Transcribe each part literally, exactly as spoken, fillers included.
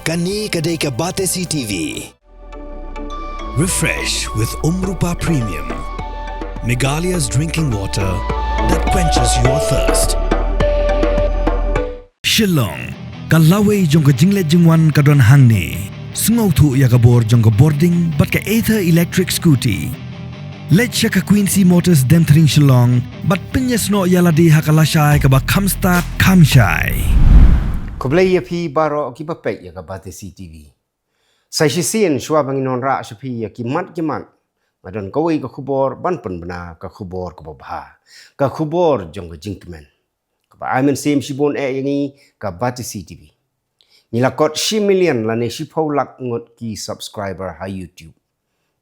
Kane ka dei ka Batesi T V. Refresh with Umrupa Premium, Meghalaya's drinking water that quenches your thirst. Shillong, ka lawei jong ka jingleit jingwan ka don hangne. Sngewthuh ïa ka bor jong ka bording bad ka Ather electric scooty. Leit sha ka Quincy Motors Demthring Shillong bad pynïasnoh ïa lade ha ka lashai kaba kham stad kham shai. Khublei ïa phi baroh kiba peit ïa ka Batesi T V. Sa shisien shuwa ba ngin wanrah sha phi ïa ki mat ki mat, nga don kawei ka khubor ban pynbna, ka khubor kaba bha, ka khubor jong ka jingkmen, kaba ai mynsiem shibun eh ïa ngi ka Batesi T V. Ngi la kot shi million lane shiphew lak ngut ki subscriber ha YouTube.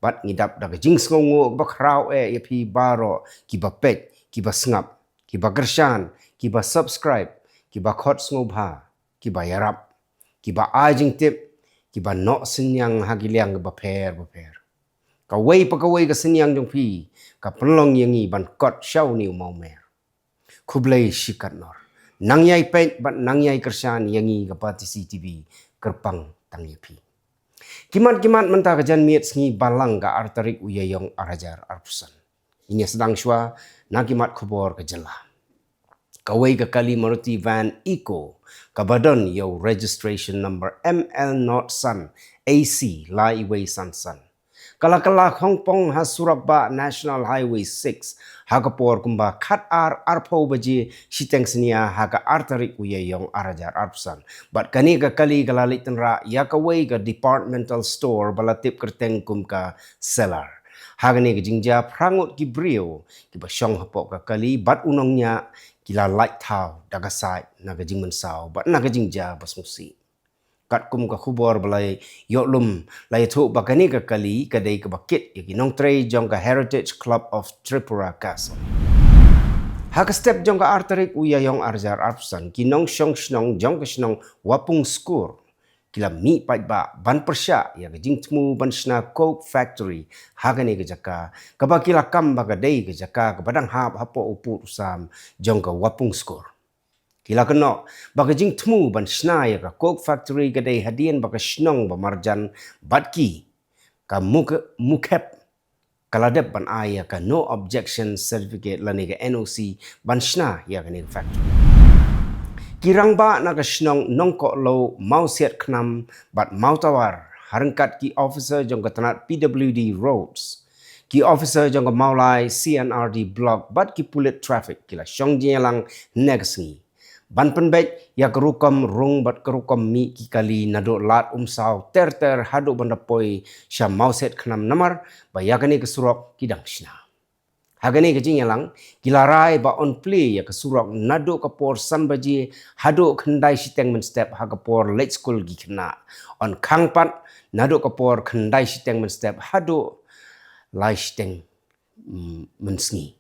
Bad ngi dap da ka jingsngewnguh kaba khraw eh ïa phi baroh kiba peit, kiba sngap, kiba kyrshan, kiba subscribe, kiba khot sngewbha, kiba ïarap, kiba ai jingtip, kiba noh synñiang ha ki liang bapher bapher. Kawei pa kawei ka synñiang jong phi ka pynlong ïa ngi ban kot sha une u mawmer. Khublei shikatnor. Nang ïai peit bad nang ïai kyrshan ïa ngi ka Batesi T V, kyrpang tang ïa phi. Ki mat ki mat, mynta ka janmiet sngi Balang, ka ar tarik u Ïaïong ar hajar arphew san. Ngin ïa sdang shuwa na ki mat khubor ka jylla. Kawei ka kali Maruti van Eeco kaba don ïa u registration number M L not san A C lai wei san san, ka la kylla khongpong ha surok bah National Highway six ha ka por kumba khatar arphew baje shiteng synñia ha ka ar tarik u Ïaïong ar hajar arphew san. Bad kane ka kali ka la leit tynrah ïa kawei ka departmental store ba la tip kyrteng kum ka Seller. Ha kane ka jingjia, phra ngut ki briew kiba shong hapoh ka kali bad u nongñiah ki la lait thaw da ka sait na ka jingmynsaw bad na ka jingjia ba sngewsih. Katkum ka khubor ba la ïoh lum, la ïathuh ba kane ka kali ka dei kaba kit ïa ki nongtrei jong ka Heritage Club of Tripura Castle. Ha ka step jong ka ar tarik u Ïaïong ar hajar arphew san, ki nongshong shnong jong ka shnong Wapung Skur ki la mih paidbah ban pyrshah ïa ka jingthmu ban shna coke factory ha kane ka jaka, kaba ki la kam ba ka dei ka jaka kaba dang hap hapoh u pud u sam jong ka Wapung Skur. Ki la kynnoh ba ka jingthmu ban shna ïa ka coke factory ka dei hadien ba ka shnong ba marjan bad ki, ka Muk-, Mukhep, ka la dep ban ai ïa ka no objection certificate lane ka N O C ban shna ïa kane ka factory. Ki rangbah na ka shnong Nongkohlow, Mawsiatkhnam bad Mawtawar, ha ryngkat ki officer jong ka tnat P W D Roads, ki officer jong ka Mawlai C and R D Block bad ki pulit traffic ki la shong jingïalang hynne ka sngi ban pynbeit ïa ka rukom rung bad ka rukom mih ki kali naduh Lad Umsaw ter ter haduh ban da poi sha Mawsiatkhnam, namar ba ïa kane ka surok ki dang shna. Ha kane ka jingïalang ki la rai ba yn plie ïa ka surok naduh ka por san baje haduh khyndai shiteng mynstep ha ka por leit skul ki khynnah. Yn khang pat naduh ka por khyndai shiteng mynstep haduh lai shiteng, mm, mynsngi.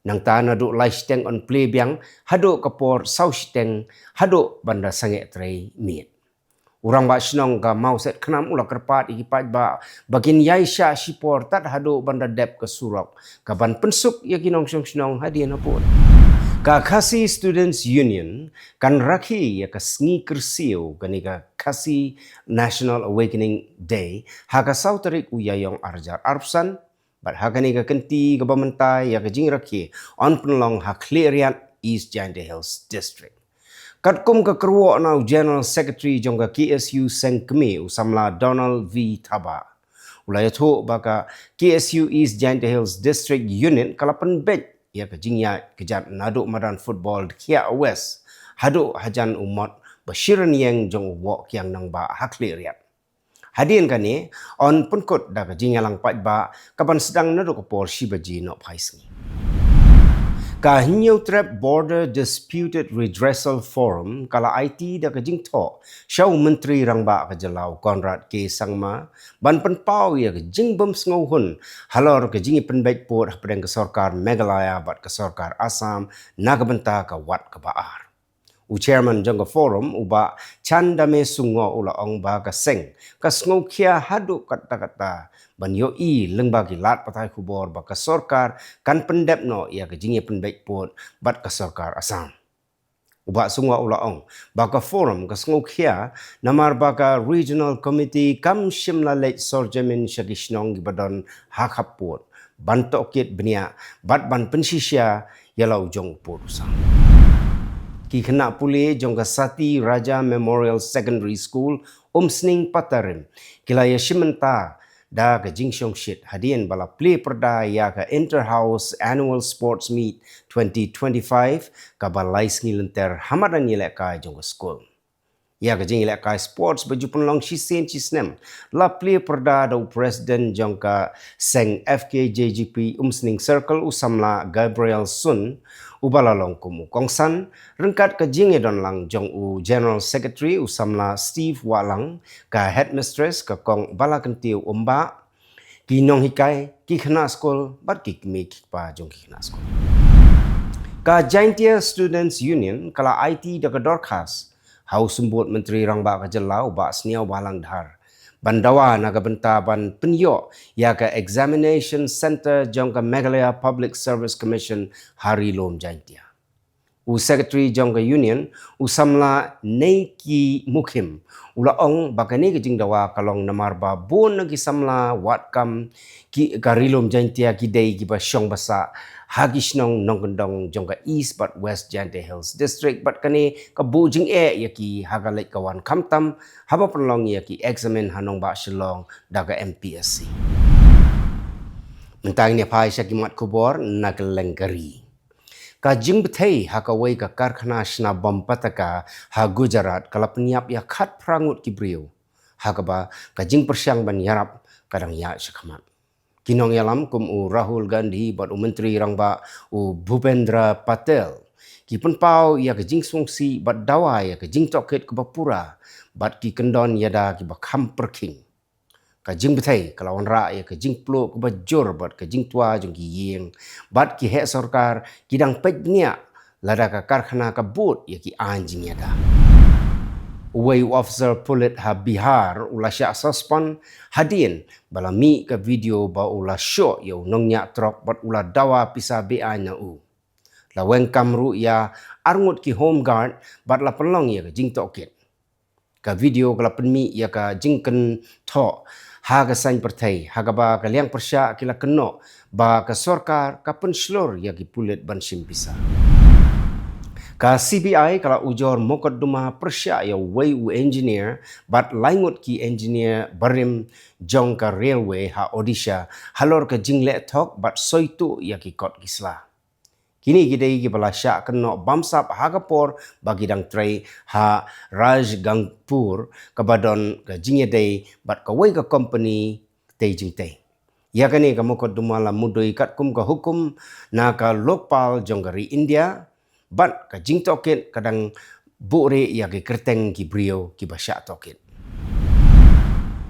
Nangta naduh lai shiteng yn plie biang haduh ka por saw shiteng haduh ban da sangeh trei miet. U rangbah shnong ka Mawsiatkhnam u la kyrpad ïa ki paidbah ba kin ïaishah shipor tad haduh ban da dep ka surok, ka ban pynsuk ïa ki nongshong shnong hadien habud. Ka Khasi Students Union kan rakhe ïa ka sngi kyrsiew, kane ka Khasi National Awakening Day, ha ka saw tarik u Ïaïong ar hajar arphew san, bad ha kane ka kynti kaba mynta ïa ka jingrakhe yn pynlong ha Khliehriat, East Jaintia Hills District. Katkum ka kyrwoh na u General Secretary jong ka K S U Seng Kmie, u samla Donald V Thabah, u la ïathuh ba ka K S U East Jaintia Hills District Unit ka la pynbeit ïa ka jingïaid kjat naduh madan football Dkhiah West haduh hajan u mot ba shi rynïeng jong u Woh Kiang Nangbah ha Khliehriat. Hadien kane yn pynkut da ka jingïalang paidbah ka ban sdang naduh ka por shi baje nohphai sngi. Ka Hynñiewtrep Border Disputed Redressal Forum ka la aiti da ka jingthoh sha u Myntri Rangbah ka jylla u Conrad K Sangma ban pynpaw ïa ka jingbym sngewhun halor ka jingïapynbeit pud hapdeng ka sorkar Meghalaya bad ka sorkar Assam na ka bynta ka wat kaba ar. U chairman jong ka forum, u Bah Chandame Sungo, u la ong ba ka seng ka sngewkhia haduh katta katta ban ïohi lyngba ki lad pathai khubor ba ka sorkar kan pyndep noh ïa ka jingïapynbeit pud bad ka sorkar Assam. U Bah Sungwa u la ong ba ka forum ka sngewkhia namar ba ka Regional Committee kam shym la leit sorjamin sha ki shnong kiba don ha khappud ban tohkit bniah bad ban pynshisha ïa la u jong u pud u sam. Ki khynnah pule jong ka Sati Raja Memorial Secondary School, Umsning Patarim, ki la ïashim bynta da ka jingshongshit hadien ba la plie pyrda ïa ka Inter-House Annual Sports Meet twenty twenty-five kaba lai sngi lynter ha madan ïalehkai jong ka skul. Ïa ka jingïalehkai sports ba ju pynlong shisien shisnem la plie pyrda da u president jong ka seng F K J G P Umsning Circle u samla Gabriel Sun, uba la long kum u kongsan, ryngkat ka jingïadon lang jong u General Secretary u samla Steve Wahlang, ka headmistress ka kong Balakyntiew Umbah, ki nonghikai, ki khynnah skul bad ki kmie ki kpa jong ki khynnah skul. Ka Jaintia Students Union ka la aiti da ka dorkhas ha u Symbud Myntri Rangbah ka jylla u Bah Sniawbhalang Dhar ban dawa na ka bynta ban pynïoh ïa ka Examination Centre jong ka Meghalaya Public Service Commission ha Ri Lum Jaintia. U Secretary jong ka Union u samla Neiki Mukhim u la ong ba kane ka jingdawa ka long namar ba bun na ki samla wad kam ki ka Ri Lum Jaintia ki dei kiba shong ba sah ha ki shnong nongkyndong jong ka East bad West Jaintia Hills District bad kane ka buh jingeh ïa ki ha ka leit ka wan khamtam haba pynlong ïa ki eksamin ha nongbah Shillong da ka M P S C. Mynta ngin ïa phai sha ki mat khubor na ka lyngkari. Ka jingbthei ha kawei ka karkhana shna bom pataka ha Gujarat ka la pynïap ïa khatphra ngut ki briew, ha kaba ka jingpyrshang ban ïarap ka dang ïaid shakhmat. Ki nongïalam kum u Rahul Gandhi bad u Myntri Rangbah u Bhupendra Patel ki pynpaw ïa ka jingsngewsih bad dawa ïa ka jingtohkit kaba pura bad ki kyndon ïada kiba kham pyrkhing. Ka jingbthei ka la wanrah ïa ka jingpluh kaba jur bad ka jingtwa jong ki ïing bad ki heh sorkar ki dang peit bniah lada ka karkhana ka bud ïa ki aiñ jingïada. Uwei u officer pulit ha Bihar u la shah suspend hadien ba la mih ka video ba u la shoh ïa u nongñiah trok bad u la dawa pisa be-aiñ na u. La weng kam ruh ïa arngut ki home guard bad la pynlong ïa ka jingtohkit. Ka video ka la pynmih ïa ka jingkynthoh ha ka saiñ pyrthei ha kaba ka liang pyrshah ki la kynnoh ba ka sorkar ka pynshlur ïa ki pulit ban shim pisa. Ka C B I ka la ujor mokotduma pyrshah ïa uwei u engineer bad lai ngut ki engineer barim jong ka railway ha Odisha halor ka jingleh thok bad soi tuh ïa ki kot ki sla. Kine ki dei kiba la shah kynnoh bamsap ha ka por ba ki dang trei ha Rajgangpur kaba don ka jingïadei bad kawei ka kompani tei jingtei. Ïa kane ka mokotduma la mudui katkum ka hukum na ka Lokpal jong ka ri India bad ka jingtohkit ka dang buhrieh ïa ki kyrteng ki briew kiba shah tohkit.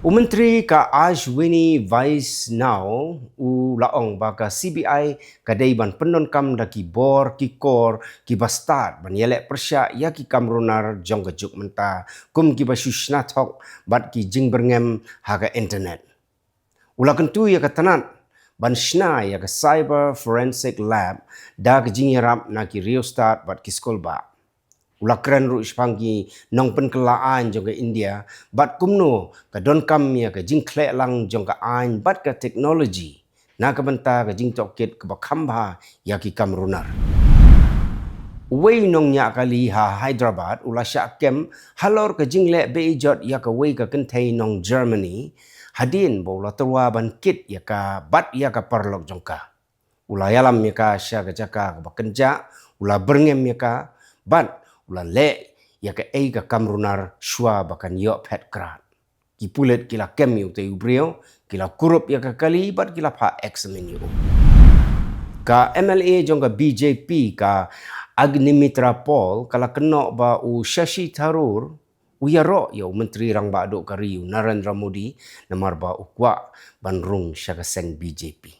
U Myntri ka Ashwini Vaishnaw u la ong ba ka C B I ka dei ban pyndonkam da ki bor ki kor kiba stad ban ïaleh pyrshah ïa ki kam runar jong ka juk mynta kum kiba shu shna thok bad ki jingbyrngem ha ka internet. U la kyntu ïa ka tnat ban shna ïa ka Cyber Forensic Lab da ka jingïarap na ki riewstad bad ki skulbah. U la kren ruh shaphang ki nongpynkylla aiñ jong ka India bad kumno ka donkam ïa ka jingkhleh lang jong ka aiñ bad ka technology na ka bynta ka jingtohkit kaba kham bha ïa ki kam runar. Uwei u nongñiah kali ha Hyderabad u la shah kem halor ka jingleh beh jot ïa kawei ka kynthei nong Germany hadien ba u la tyrwa ban kit ïa ka bad ïa ka paralok jong ka. U la ïalam ïa ka sha ka jaka kaba kynjah, u la byrngem ïa ka bad u la leh ïa kaei ka kam runar shuwa ba kan ïoh phet krad. Ki pulit ki la kem ïa utei u briew, ki la kurup ïa ka kali bad ki la phah eksamin ïa u. Ka M L A jong ka B J P ka Agnimitra Paul ka la kynnoh ba u Shashi Tharoor u ïaroh ïa u Myntri Rangbah Duh ka ri u Narendra Modi namar ba u kwah ban rung sha ka seng B J P.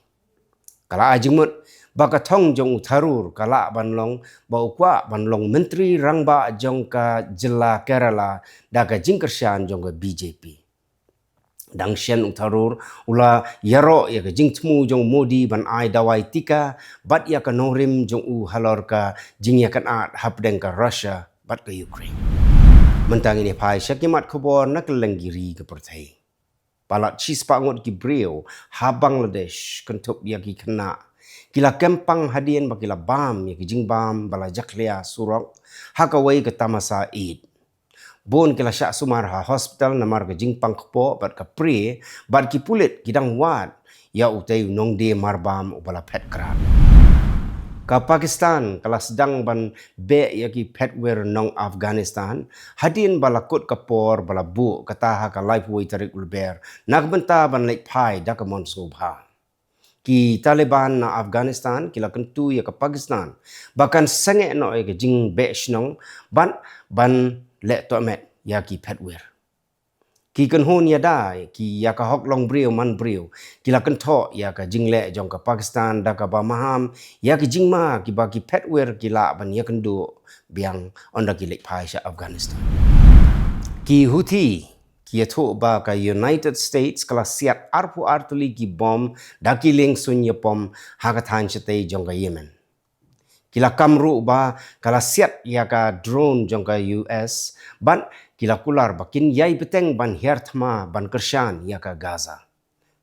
Ka la ai jingmut ba ka thong jong u Tharoor ka lah ban long ba u kwah ban long Myntri Rangbah jong ka jylla Kerala da ka jingkyrshan jong ka B J P. Dang shen u Tharoor u la ïaroh ïa ka jingthmu jong u Modi ban ai dawai tika bad ïa ka nongrim jong u halor ka jingïakynad hapdeng ka Russia bad ka Ukraine. Mynta ngin ïa phai sha ki mat khubor na kylleng ki ri ka pyrthei. Palat shispah ngut ki briew ha Bangladesh, kynthup ïa ki khynnah, ki la kyrpang hadien ba ki la bam ïa ki jingbam ba la jakhlia surok ha kawei ka tamasa Eid. Bun ki la shah sumar ha hospital namar ka jingpang kpoh bad ka prie, bad ki pulit ki dang wad ïa utei u nongdie marbam uba la phet krad. Ka Pakistan ka la sdang ban beh ïa ki phetwir nong Afghanistan hadien ba la kut ka por ba la buh kata ha ka laiphew tarik u Lber na ka bynta ban leit phai da ka mon sngewbha. Ki Taliban na Afghanistan ki la kyntu ïa ka Pakistan ba kan sangeh noh ïa ka jingbeh shnong bad ban leh tohmet ïa ki phetwir. Ki kynhun ïada ki ïa ka hok long briew man briew ki la kynthoh ïa ka jingleh jong ka Pakistan da kaba maham ïa ki jingma kiba ki phetwir ki lah ban ïakynduh biang ynda ki leit phai sha Afghanistan. Ki Houthi ki ïathuh ba ka United States ka la siat arphew ar tylli ki bom da ki liengsuiñ ïapom ha ka thaiñ shatei jong ka Yemen. Ki la kam ruh ba ka la siat ïa ka drone jong ka U S bad ki la kular ba kin ïai bteng ban hiar thma ban kyrshan ïa ka Gaza.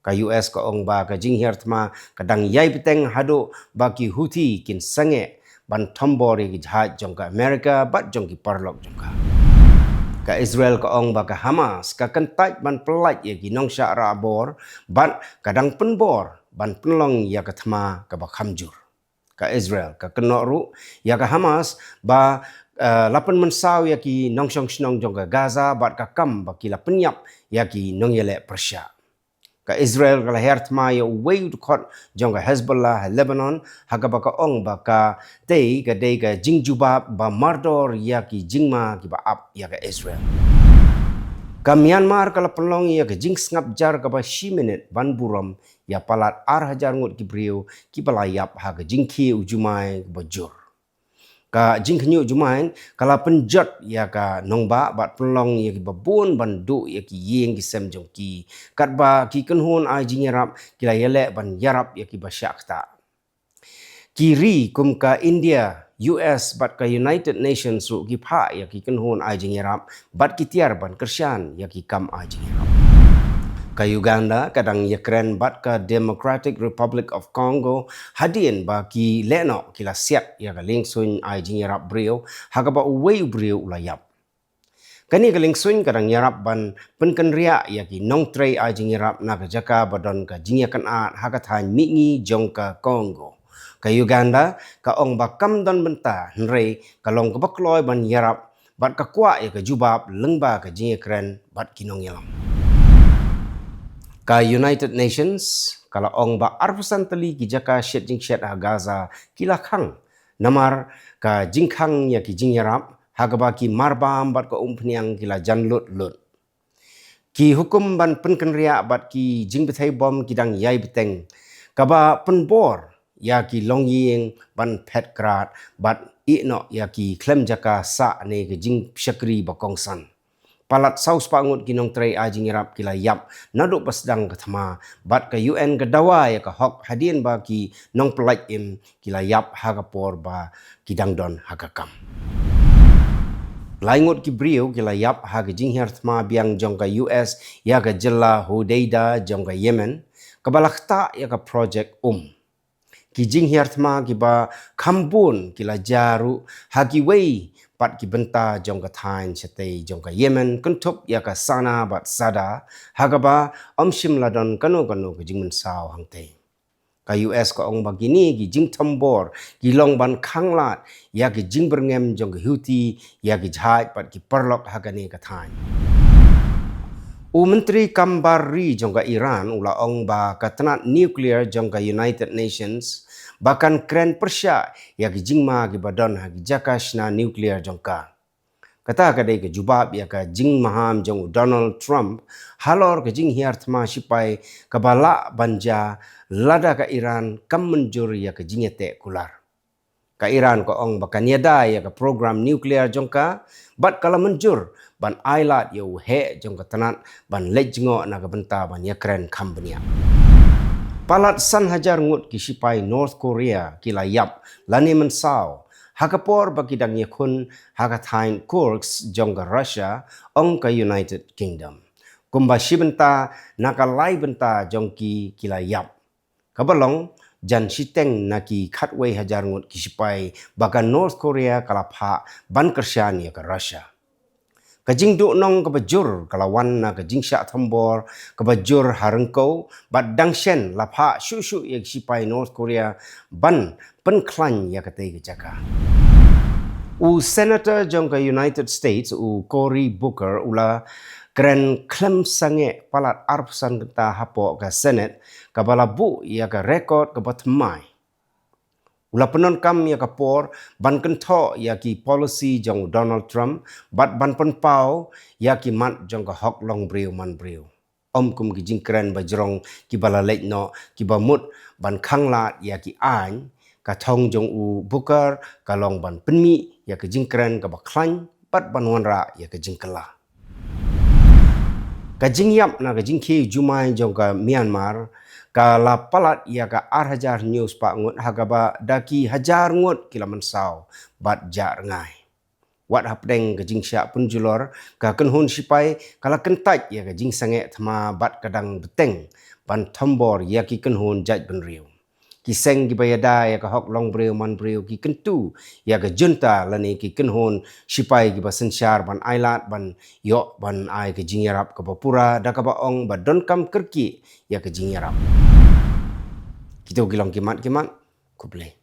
Ka U S ka ong ba ka jinghiar thma ka dang ïai bteng haduh ba ki Houthi kin sangeh ban thombor ïa ki jahaj jong ka Amerika bad jong ki paralok jong ka. Ka Israel ka ong ba ka Hamas ka kyntait ban pyllait ïa ki nongshah rah bor bad ka dang pynbor ban pynlong ïa ka thma kaba kham jur. Ka Israel ka kynnoh ruh ïa ka Hamas ba, eh, la pynmynsaw ïa ki nongshong shnong jong ka Gaza bad ka kam ba ki la pynïap ïa ki nongïaleh pyrshah. Ka Israel ka la hiar thma ïa uwei u dkhot jong ka Hezbollah ha Lebanon ha kaba ka ong ba katei ka dei ka jingjubab ba mardor ïa ki jingma kiba ap ïa ka Israel. Ka Myanmar ka la pynlong ïa ka jingsngap jar kaba shi minit ban burom ïa palat ar hajar ngut ki briew kiba la ïap ha ka jingkhie u jumai kaba jur. Ka jingkhynñiuh jumai ka la pynjot ïa ka nongbah bad pynlong ïa kiba bun ban duh ïa ki ïing ki sem jong ki. Katba ki kynhun ai jingïarap ki la ïaleh ban ïarap ïa kiba shah ktah. Ki ri kum ka India, U S bad ka United Nations ruh ki phah ïa ki kynhun ai jingïarap bad ki tiar ban kyrshan ïa ki kam ai jingïarap. Ka Uganda ka dang ïakren bad ka Democratic Republic of Congo hadien ba ki lehnoh ki la siat ïa ka liengsuiñ ai jingïarap briew ha kaba uwei u briew u la ïap. Kane ka liengsuiñ ka dang ïarap ban pynkynriah ïa ki nongtrei ai jingïarap na ka jaka ba don ka jingïakynad ha ka thaiñ mihngi jong ka Congo. Ka Uganda ka ong ba kam don bynta hynrei ka long kaba kloi ban ïarap bad ka kwah ïa ka jubab lyngba ka jingïakren bad ki nongïalam. Ka United Nations ka la ong ba arphew san tylli ki jaka shet jingshet ha Gaza ki la khang namar ka jingkhang ïa ki jingïarap ha kaba ki marbam bad ka umphniang ki la jan lut lut. Ki hukum ban pynkynriah bad ki jingbthei bom ki dang ïai bteng kaba pynbor ïa ki longïing ban phet krad bad ïehnoh ïa ki khlem jaka sah ne ka jingshakri ba kongsan. Palat saw spah ngut ki nongtrei ai jingïarap ki la ïap naduh ba sdang ka thma bad ka U N ka dawa ïa ka hok hadien ba ki nongpyllait im ki la ïap ha ka por ba ki dang don ha ka kam. Lai ngut ki briew ki la ïap ha ka jinghiar thma biang jong ka U S ïa ka jylla Hodeidah jong ka Yemen kaba la ktah ïa ka projek um. Ki jinghiar thma kiba kham bun ki la jia ruh ha kiwei pat ki bynta jong ka thaiñ shatei jong ka Yemen kynthup ïa ka Sanaa bad Sadraa ha kaba ym shym la don kano kano ka jingmynsaw hangtei. Ka U S ka ong ba kine ki jingthombor ki long ban khanglad ïa ki jingbyrngem jong ki Houthi ïa ki jahaj bad ki paralok ha kane ka thaiñ. U Myntri Kam Bar Ri jong ka Iran u la ong ba ka tnat nuclear jong ka United Nations ba kan kren pyrshah ïa ki jingma kiba don ha ki jaka shna nuclear jong ka. Kata ka dei ka jubab ïa ka jingmaham jong u Donald Trump halor ka jinghiar thma shipai kaba lah ban jia lada ka Iran kam mynjur ïa ka jingïateh kular. Ka Iran ka ong ba kan ïada ïa ka program nuclear jong ka, bad ka la mynjur ban ailad ïa u heh jong ka tnat ban leit jngoh na ka bynta ban ïakren kham bniah. Palat san hajar ngut ki sipai North Korea ki la ïap lane mynsaw ha ka por ba ki dang ïakhun ha ka thaiñ Kursk jong ka Russia, ong ka United Kingdom. Kumba shi bynta na ka lai bynta jong ki ki la ïap. Kaba long jan shiteng na ki khatwei hajar ngut ki sipai ba ka North Korea ka la phah ban kyrshan ïa ka Russia. Ka jingduhnong kaba jur ka la wan na ka jingshah thombor kaba jur ha ryngkew, bad dang shen la phah shuh shuh ïa ki sipai North Korea ban pynkhlaiñ ïa katei ka jaka. U Senator jong ka United States, u Cory Booker, u la kren khlem sangeh palat arphew san kynta hapoh ka Senate, kaba la buh ïa ka record kaba thymmai. U la pyndonkam ïa ka por ban kynthoh ïa ki policy jong u Donald Trump, bad ban pynpaw ïa ki mat jong ka hok long briew man briew. Ym kum ki jingkren ba jrong kiba la leit noh, kiba mut ban khanglad ïa ki aiñ, ka thong jong u Booker ka long ban pynmih ïa ka jingkren kaba khlaiñ bad ban wanrah ïa ka jingkylla. Ka jingïap na ka jingkhie jumai jong ka Myanmar ka la palat ïa ka ar hajar hynñiew spah ngut, ha kaba da ki hajar ngut ki la mynsaw bad jah rngai. Wat hapdeng ka jingshah pynjulor, ka kynhun sipai ka la kyntait ïa ka jingsangeh thma bad ka dang bteng ban thombor ïa ki kynhun jaitbynriew. Ki seng kiba ïada ïa ka hok long briew man briew ki kyntu ïa ka junta lane ki kynhun sipai kiba synshar ban ailad ban ïoh ban ai ka jingïarap kaba pura, da kaba ong ba donkam kyrkieh ïa ka jingïarap. Kito ki long ki mat ki mat. Khublei.